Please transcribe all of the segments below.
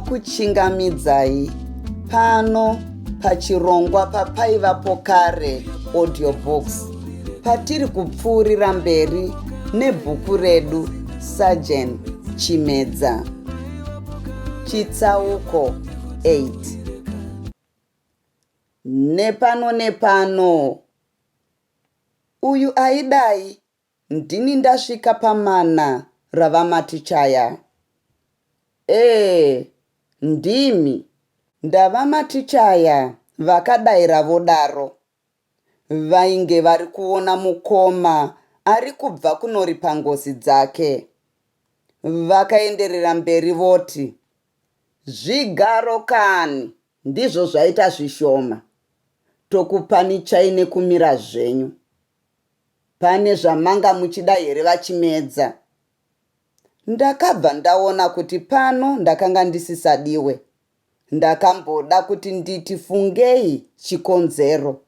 Ndinokuchingamidzai pano pachirongwa papaivapo kare audio books patiri kupfuurira mberi nebhuku redu Sergeant Chimedza chitsauko 8 nepano nepano uyu aidai Ndini ndasvika pamana raVaMatichaya. Ee, ndimi. NdaVaMatichaya vakadaira vodaro. Vainge vari kuona mukoma ari kubva kunoripa ngozi dzake. Vakaenderera mberi voti, Zvigaro kani ndizvo zvaita zvishoma. Tokupanichai nekumira zvenyu. Pane zvamanga muchida here VaChimedza? Ndakabva ndaona kuti pano ndakanga ndisisadiwe. Ndakamboda kuti nditi fungei chikonzero.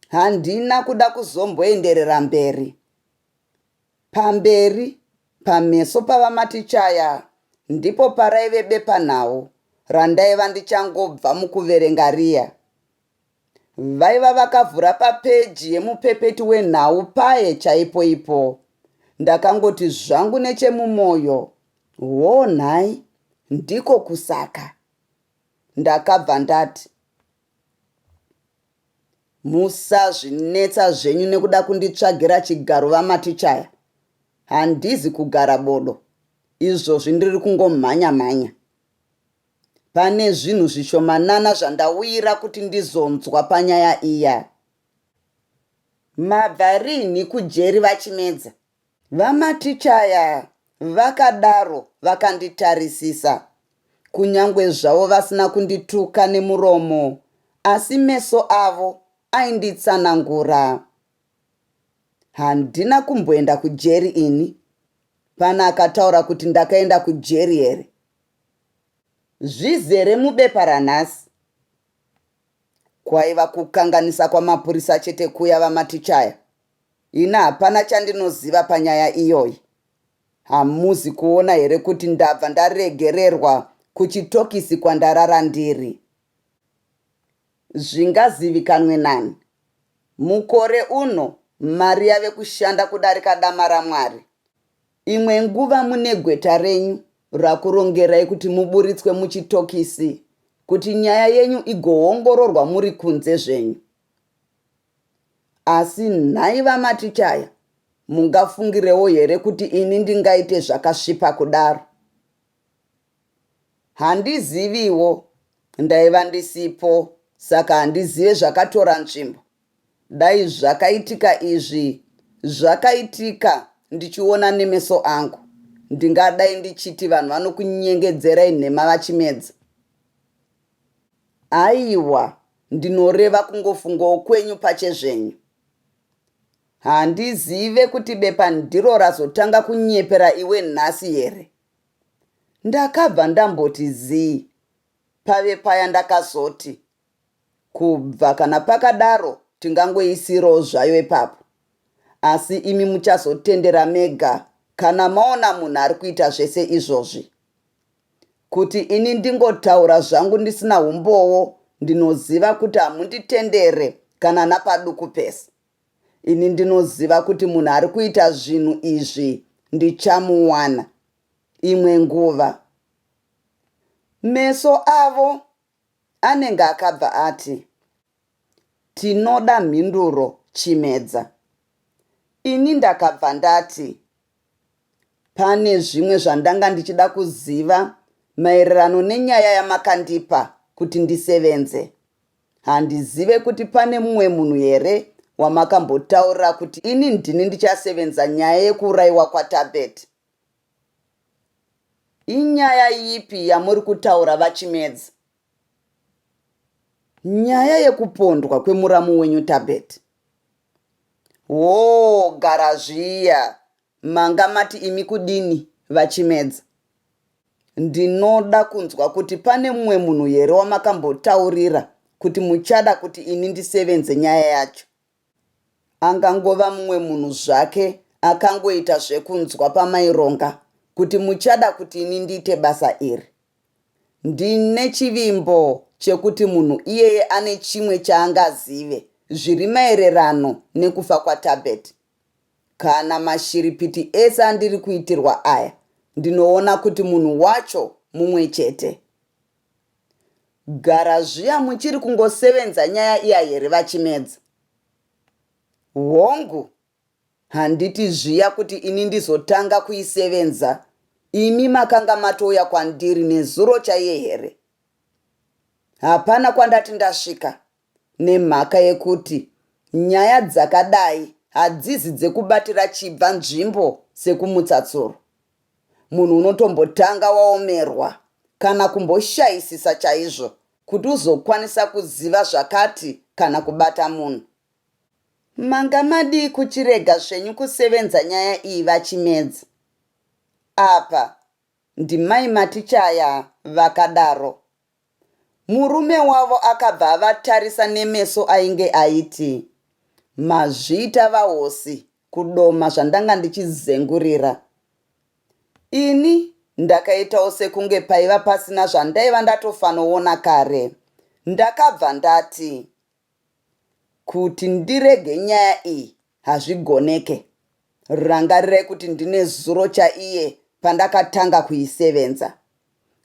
Handina kuda kuzomboenderera mberi. Pamberi, pameso paVaMatichaya ndipo paraive bepanhau randaiva ndichangobva mukuverenga riya. Vaiva vakavhura papeji yemupepeti wenhau paye chaipoipo. Ndakangoti zvangu nechemumoyo, hoo nhai, ndiko kusaka. Ndakabva ndati, Musazvinetsa zvenyu nekuda kunditsvagira chigaro vaMatichaya. Handizi kugara bodo, izvozvi ndiri kungomhanya mhanya. Pane zvinhu zvishomanana zvandauyira kuti ndizonzwa panyaya iya. Mabva rinhi kujeri VaChimedza? VaMatichaya vakadaro vakanditarisisa. Kunyangwe zvavo vasina kundituka nemuromo asi meso avo ainditsanangura. Handina kumboenda kujeri ini. Pane akataura kuti ndakaenda kujeri here? Zvizere mubepa ranhasi. Kwaiva kukanganisa kwamapurisa chete kuya VaMatichaya. Ini hapana chandinoziva panyaya iyoyi. Hamuzi kuona here kuti ndabva ndaregererwa kuchitokisi kwandarara ndiri? Zvingazivikanwe nani? Mukore uno mari yave kushanda kudarika dama raMwari. Imwe nguva mune gweta renyu rakurongerai kuti muburitswe muchitokisi kuti nyaya yenyu igoongororwa muri kunze zvenyu. Asi nhai VaMatichaya, mungafungirewo here kuti ini ndingaite zvakasvipa kudaro? Handiziviwo, ndaiva ndisipo saka handizive zvakatora nzvimbo. Dai zvakaitika izvi zvakaitika ndichiona nemeso angu, ndingadai ndichiti vanhu vanokunyengedzerai nhema vachimedza. Aiwa, ndinoreva kungofungawo kwenyu pachezvenyu. Handizive kuti bepa ndiro razotanga kunyepera iwe nhasi here? Ndakabva ndamboti zii pave paya ndakazoti, Kubva kana pakadaro tingangoisirawo zvayo ipapo. Asi imi muchazotendera mega kana maona munhu ari kuita zvese izvozvi. Kuti ini ndingotaura zvangu ndisina humbowo ndinoziva kuti hamunditendere kana napaduku pese. Ini ndinoziva kuti munhu ari kuita zvinhu izvi ndichamuwana imwe nguva. Meso avo anenge akabva ati, Tinoda mhinduro Chimedza. Ini ndakabva ndati, Pane zvimwe zvandanga ndichida kuziva maererano nenyaya yamakandipa kuti ndisevenze. Handizive kuti pane mumwe munhu here wamakambotaurira kuti ini ndini ndichasevenza nyaya yekuuraiwa kwaTabet. Inyaya yipi yamuri kutaura VaChimedza? Nyaya yekupondwa kwemuramu wenyu Tabet. Hoo gara zviya manga mati imi kudini VaChimedza? Ndinoda kunzwa kuti pane mumwe munhu here wamakambotaurira kuti muchada kuti ini ndisevenze nyaya yacho. Angangova mumwe munhu zvake akangoita zvekunzwa pamaironga kuti muchada kuti ini ndiite basa iri. Ndine chivimbo chekuti munhu iyeye ane chimwe chaangazive zviri maererano nekufa kwaTabet. Kana mashiripiti ese andiri kuitirwa aya ndinoona kuti munhu wacho mumwe chete. Gara zviya muchiri kungosevenza nyaya iya here VaChimedza? Hongu, handiti zviya kuti ini ndizotanga kuisevenza imi makanga matouya kwandiri nezuro chaiye here? Hapana kwandati ndasvika nemhaka yekuti nyaya dzakadai hadzizi dzekubatira chibva nzvimbo sekumutsa tsuro. Munhu unotombotanga waomerwa kana kumboshayisisa chaizvo kuti uzokwanisa kuziva zvakati kana kubata munhu. Manga madii kuchirega zvenyu kusevenza nyaya iyi VaChimedza? Apa ndimai Matichaya vakadaro. Murume wavo akabva avatarisa nemeso ainge aiti, Mazviita vahosi kudoma zvandanga ndichizengurira. Ini ndakaitawo sekunge paiva pasina zvandaiva ndatofanoona kare. Ndakabva ndati, Kuti ndirege nyaya iyi hazvigoneke. Rangarirai kuti ndine zuro chaiye pandakatanga kuisevenza.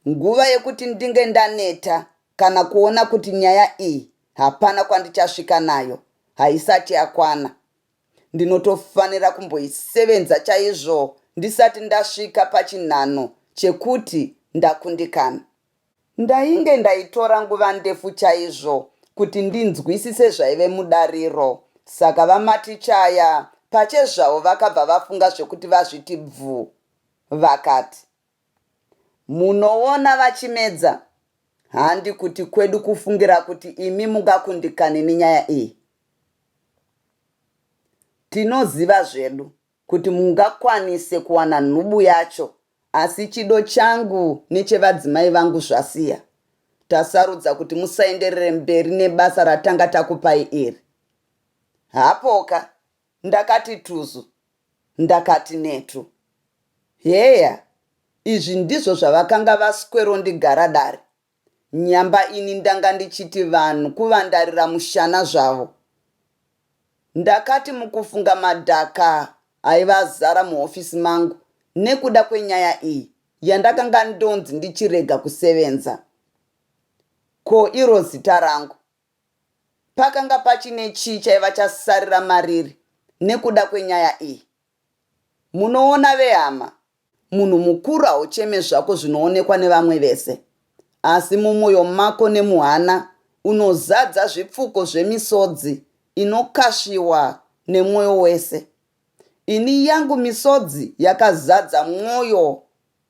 Nguva yekuti ndinge ndaneta kana kuona kuti nyaya iyi hapana kwandichasvika nayo haisati yakwana. Ndinotofanira kumboisevenza chaizvo ndisati ndasvika pachinhanho chekuti ndakundikana. Ndainge ndaitora nguva ndefu chaizvo kuti ndinzwisise zvaive mudariro saka VaMatichaya pachezvavo vakabva vafunga zvekuti vazviti bvu vakati, Munoona VaChimedza, handi kuti kwedu kufungira kuti imi mungakundikane nenyaya iyi. Tinoziva zvedu kuti mungakwanise kuwana nhubu yacho asi chido changu nechevadzimai vangu zvasiya. Tasarudza kuti musaenderere mberi nebasa ratanga takupai iri. Hapoka, ndakati tuzu, ndakati netu. Heya, izvi ndizvo zvavakanga vaswerondigara dare. Nyamba ini ndanga ndichiti vanhu kuvandarira mushana zvavo. Ndakati mukufunga madhaka aiva azara muhofisi mangu nekuda kwenyaya iyi yandakanga ndonzi ndichirega kusevenza. Ko iro zita rangu? Pakanga pachine chii chaiva chasarira mariri nekuda kwenyaya iyi? Munoona vehama, Munhu mukuru haucheme zvako zvinoonekwa nevamwe vese, asi mumoyo mako nemuhana unozadza zvipfuko zvemisodzi inokasviwa nemwoyo wese. Ini yangu misodzi yakazadza mwoyo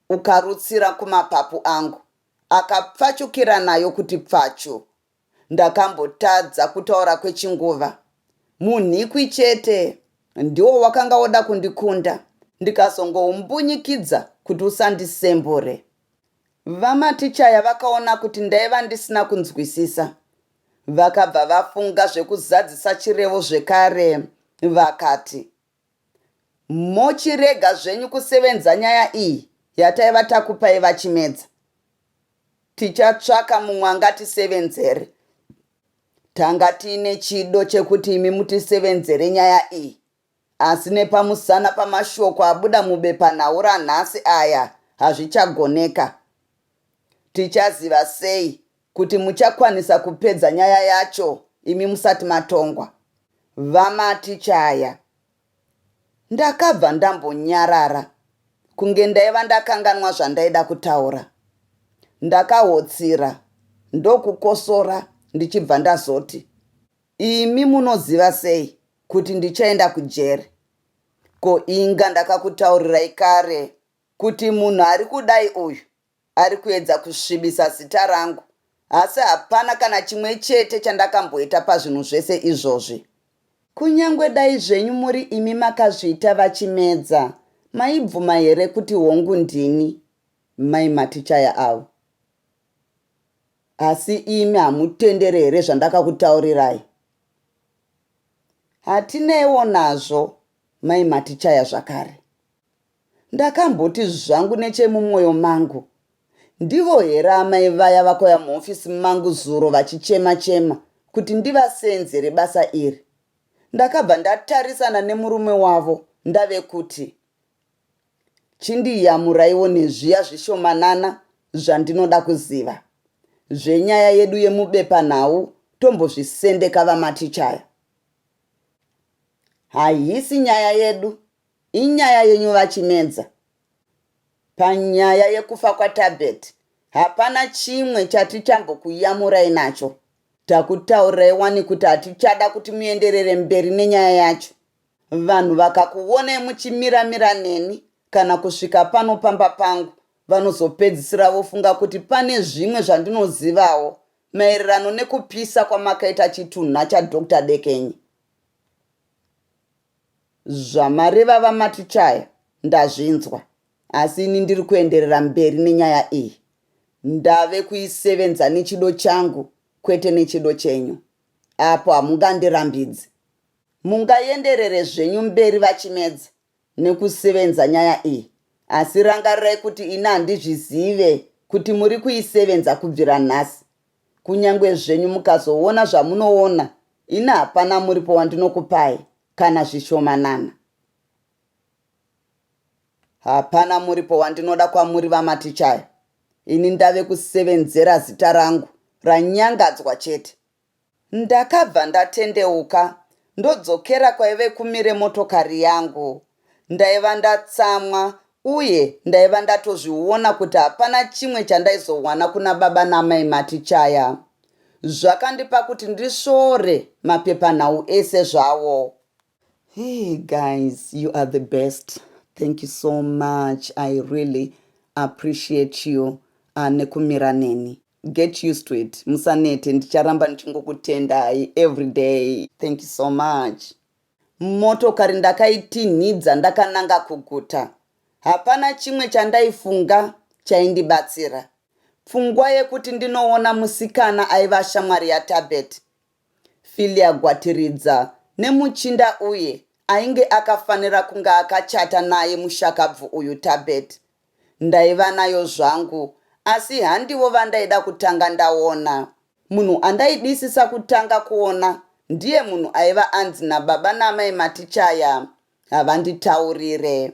ukarutsira kumapapu angu akapfachukira nayo kuti pfachu. Ndakambotadza kutaura kwechinguva. Munhikwi chete ndiwo wakanga woda kundikunda ndikazongoumbunyikidza kuti usandisembure. VaMatichaya vakaona kuti ndaiva ndisina kunzwisisa. Vakabva vafunga zvekuzadzisa chirevo zvekare vakati, Mochirega zvenyu kusevenza nyaya iyi yataiva takupai VaChimedza. Tichatsvaka mumwe angatisevenzere. Tanga tiine chido chekuti imi mutisevenzere nyaya iyi asi nepamusana pamashoko abuda mubepanhau ranhasi aya hazvichagoneka. Tichaziva sei kuti muchakwanisa kupedza nyaya yacho imi musati matongwa? VaMatichaya. Ndakabva ndambonyarara kunge ndaiva ndakanganwa zvandaida kutaura. Ndakahotsira ndokukosora ndichibva ndazoti, Imi munoziva sei kuti ndichaenda kujeri? Ko inga ndakakutaurirai kare kuti munhu ari kudai uyu ari kuedza kusvibisa zita rangu asi hapana kana chimwe chete chandakamboita pazvinhu zvese izvozvi. Kunyangwe dai zvenyu muri imi makazviita VaChimedza, maibvuma here kuti hongu ndini mai Matichaya avo? Asi imi hamutendere here zvandakakutaurirai? Hatineiwo nazvo mai Matichaya zvakare. Ndakamboti zvangu nechemumwoyo mangu, Ndivo here amai vaya vakauya muhofisi mangu zuro vachichema-chema kuti ndivaseenzere basa iri? Ndakabva ndatarisana nemurume wavo ndave kuti, Chindiyamuraiwo nezviya zvishomanana zvandinoda kuziva. Zvenyaya yedu yemubepanhau tombozvisendeka VaMatichaya. Haisi nyaya yedu, inyaya yenyu VaChimedza. Panyaya yekufa kwaTabet hapana chimwe chatichambokuyamurai nacho. Takutaurirai wani kuti hatichada kuti muenderere mberi nenyaya yacho. Vanhu vakakuonai muchimira-mira neni kana kusvika pano pamba pangu vanozopedzisira vofunga kuti pane zvimwe zvandinozivawo maererano nekupisa kwamakaita chitunha chaDoctor Dekenye. Zvamareva VaMatichaya ndazvinzwa asi ini ndiri kuenderera mberi nenyaya iyi. Ndave kuisevenza nechido changu kwete nechido chenyu. Apo hamungandirambidzi. Mungaenderere zvenyu mberi VaChimedza nekusevenza nyaya iyi asi rangarirai kuti ini handizvizive kuti muri kuisevenza kubvira nhasi. Kunyangwe zvenyu mukazoona zvamunoona ini hapana muripo wandinokupai kana zvishomanana. Hapana muripo wandinoda kwamuri VaMatichaya. Ini ndave kusevenzera zita rangu ranyangadzwa chete. Ndakabva ndatendeuka ndodzokera kwaive kumire motokari yangu. Ndaiva ndatsamwa uye ndaiva ndatozviona kuti hapana chimwe chandaizowana kuna baba naamai Matichaya. Zvakandipa kuti ndisvore mapepanhau ese zvawo. Hey guys, you are the best. Thank you so much. I really appreciate you uh, nekumira neni. Get used to it. Musanete, ndicharamba ndichingokutendai every day. Thank you so much. Motokari ndakaitinhidza ndakananga kuguta. Hapana chimwe chandaifunga chaindibatsira. Pfungwa yekuti ndinoona musikana aiva shamwari yaTabet Filia Gwatiridza nemuchinda uye ainge akafanira kunge akachata naye mushakabvu uyu Tabet. Ndaiva nayo zvangu asi handivo vandaida kutanga ndaona. Munhu andaidisisa kutanga kuona ndiye munhu aiva anzi nababa naamai Matichaya havanditaurire.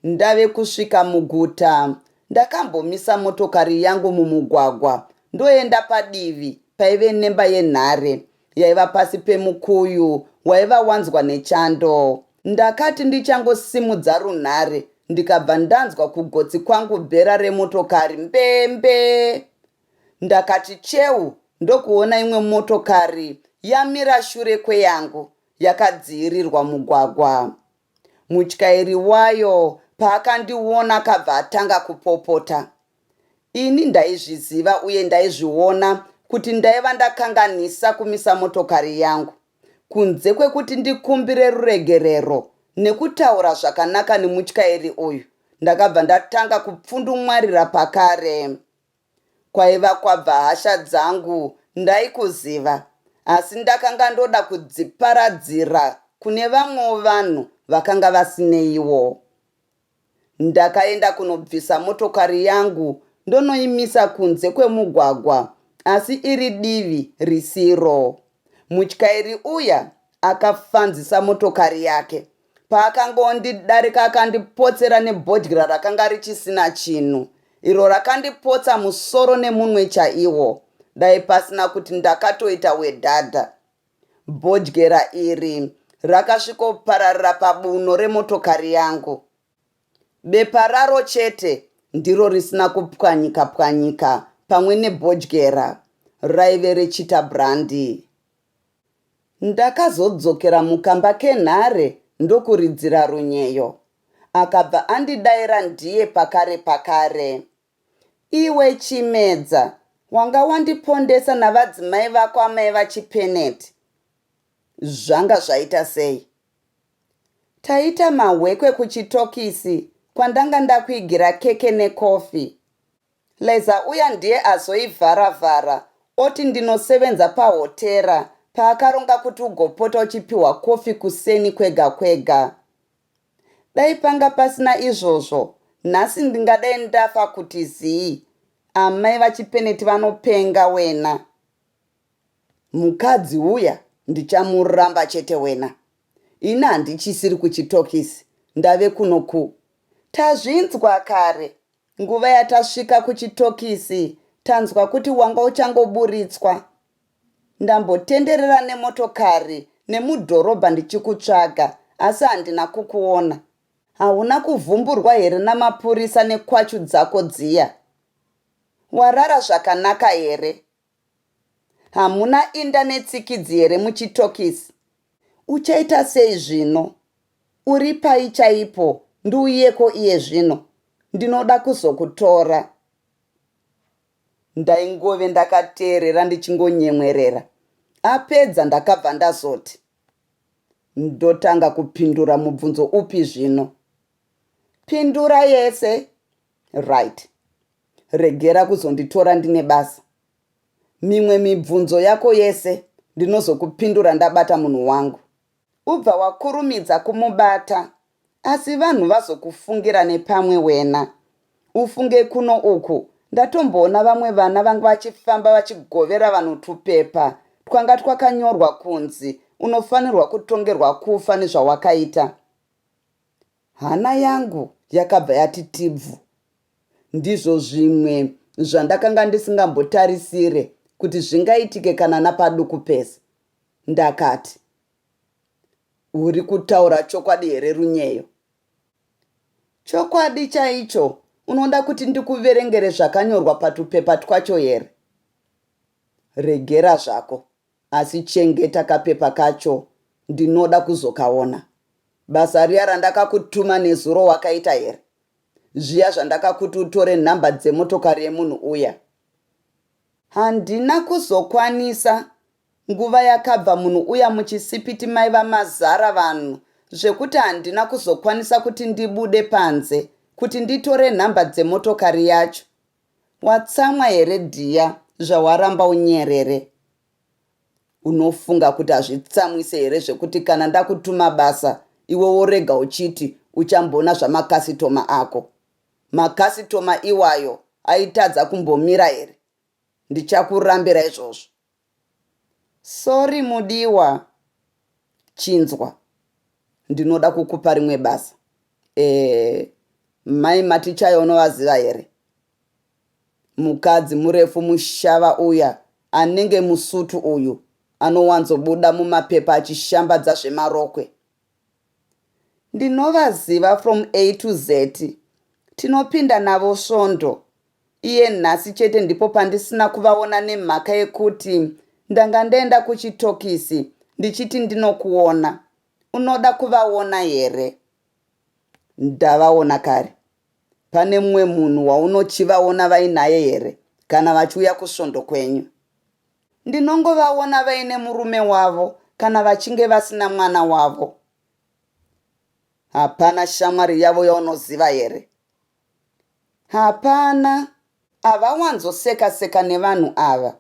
Ndave kusvika muguta, ndakambomisa motokari yangu mumugwagwa ndoenda padivi paive nemba yenhare yaiva pasi pemukuyu waiva wanzwa nechando. Ndakati ndichangosimudza runhare ndikabva ndanzwa kugotsi kwangu bhera remotokari mbe-mbe. Ndakati cheu ndokuona imwe motokari yamira shure kweyangu yakadziirirwa mugwagwa. Mutyairi wayo paakandiona akabva atanga kupopota. Ini ndaizviziva uye ndaizviona kuti ndaiva ndakanganisa kumisa motokari yangu. Kunze kwekuti ndikumbire ruregerero nekutaura zvakanaka nemutyairi uyu, ndakabva ndatanga kupfundumwarira pakare. Kwaiva kwabva hasha dzangu ndaikuziva asi ndakanga ndoda kudziparadzira kune vamwewo vanhu vakanga vasineiwo. Ndakaenda kunobvisa motokari yangu ndonoimisa kunze kwemugwagwa asi iri divi risiro. Mutyairi uya akafanzisa motokari yake Paakangondidarika akandipotsera nebhodyera rakanga richisina chinhu, iro rakandipotsa musoro nemunwe chaiwo, dai pasina kuti ndakatoita wedhadha. Bhodyera iri rakasvikopararira pabuno remotokari yangu. Bepa raro chete ndiro risina kupwanyika pwanyika pamwe nebhodyera raive rechita brandy. Ndakazodzokera mukamba kenhare ndokuridzira runyeyo. Akabva andidaira ndiye pakare pakare. Iwe Chimedza, wanga wandipondesa navadzimai vako amai vaChipeneti. Zvanga zvaita sei? Taita mahwekwe kuchitokisi kwandanga ndakuigira keke nekofi. Laiza uya ndiye azoivhara vhara oti ndinosevenza pahotera paakaronga kuti ugopota uchipiwa kofi kuseni kwega kwega. Dai panga pasina izvozvo nhasi ndingadai ndafa kuti zii. Amai vaChipeneti vanopenga wena. Mukadzi uya ndichamuramba chete wena. Ini handichisiri kuchitokisi ndave kuno ku. Tazvinzwa kare. Nguva yatasvika kuchitokisi tanzwa kuti wanga uchangoburitswa. Ndambotenderera nemotokari nemudhorobha ndichikutsvaga asi handina kukuona. Hauna kuvhumburwa here namapurisa nekwachu dzako dziya? Warara zvakanaka here? Hamuna inda netsikidzi here muchitokisi? Uchaita sei zvino? Uri pai chaipo ndiuyeko iye zvino? Ndinoda kuzokutora. Ndaingove ndakateerera ndichingonyemwerera. Apedza ndakabva ndazoti, Ndotanga kupindura mubvunzo upi zvino? Pindura yese. Right. Regera kuzonditora ndine basa. Mimwe mibvunzo yako yese ndinozokupindura ndabata munhu wangu. Ubva wakurumidza kumubata asi vanhu vazokufungira nepamwe wena. Ufunge kuno uku ndatomboona vamwe vana vanga vachifamba vachigovera vanhu twupepa twanga twakanyorwa kunzi unofanirwa kutongerwa kufa nezvawakaita. Hana yangu yakabva yati tibvu. Ndizvo zvimwe zvandakanga ndisingambotarisire kuti zvingaitike kana napaduku pese. Ndakati, Uri kutaura chokwadi here Runyeyo? Chokwadi chaicho unoda kuti ndikuverengere zvakanyorwa patupepa twacho here? Regera zvako, asi chengeta kapepa kacho ndinoda kuzokaona. Basa riya randakakutuma nezuro wakaita here? Zviya zvandakakuti utore nhamba dzemotokari yemunhu uya? Handina kuzokwanisa. Nguva yakabva munhu uya muchisipiti maiva mazara vanhu zvekuti handina kuzokwanisa kuti ndibude panze kuti nditore nhamba dzemotokari yacho. Watsamwa here dhiya zvawaramba unyerere? Unofunga kuti hazvitsamwise here zvekuti kana ndakutuma basa iwe worega uchiti uchamboona zvamakasitoma ako? Makasitoma iwayo aitadza kumbomira here? Ndichakurambira izvozvo. Sorry mudiwa. Chinzwa. Ndinoda kukupa rimwe basa. Eh, mai Matichaya unovaziva here? Mukadzi murefu mushava uya anenge musutu uyu anowanzobuda mumapepa achishambadza zvemarokwe. Ndinovaziva from A to Z. Tinopinda navo svondo. Iye nhasi chete ndipo pandisina kuvaona nemhaka yekuti ndanga ndaenda kuchitokisi ndichiti ndinokuona. Unoda kuvaona here? Ndavaona kare. Pane mumwe munhu waunochivaona vainaye here kana vachiuya kusvondo kwenyu? Ndinongovaona vaine murume wavo kana vachinge vasina mwana wavo. Hapana shamwari yavo yaunoziva here? Hapana. Havawanzoseka seka nevanhu ava.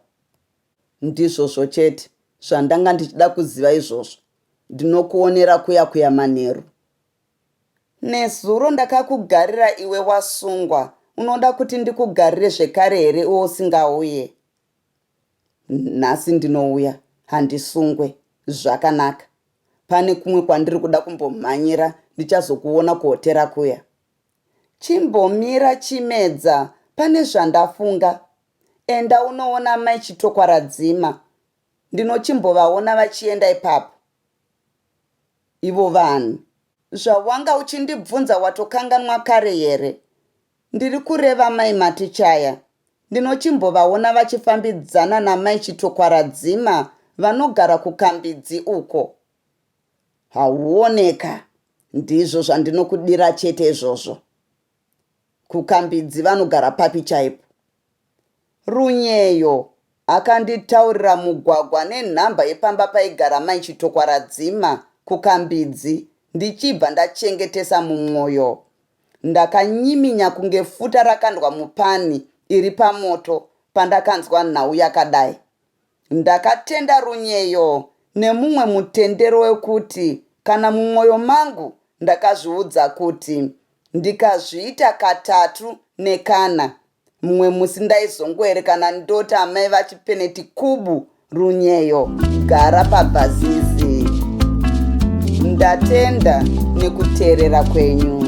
Ndizvozvo chete zvandanga ndichida kuziva izvozvo. Ndinokuonera kuya kuya manheru. Nezuro ndakakugarira iwe wasungwa, unoda kuti ndikugarire zvekare here iwe usingauye? Nhasi ndinouya, handisungwe. Zvakanaka. Pane kumwe kwandiri kuda kumbomhanyira ndichazokuona kuhotera kuya. Chimbomira Chimedza pane zvandafunga. Enda unoona mai Chitokwaradzima. Ndinochimbovaona vachienda ipapo. Ivo vanhu. Zvawanga uchindibvunza watokanganwa kare here? Ndiri kureva mai Matichaya. Ndinochimbovaona vachifambidzana namai Chitokwaradzima vanogara kuKambidzi uko. Hauoneka, ndizvo zvandinokudira chete izvozvo. KuKambidzi vanogara papi chaipo? Runyeyo akanditaurira mugwagwa nenhamba yepamba paigara mai Chitokwaradzima kuKambidzi ndichibva ndachengetesa mumwoyo. Ndakanyiminya kunge futa rakandwa mupani iri pamoto pandakanzwa nhau yakadai. Ndakatenda Runyeyo nemumwe mutendero wekuti kana mumwoyo mangu ndakazviudza kuti ndikazviita katatu nekana Mumwe musi ndaizongoerekana ndoti amai vachipeneti kubu runyeyo gara pabhazizi. Ndatenda nekuteerera kwenyu.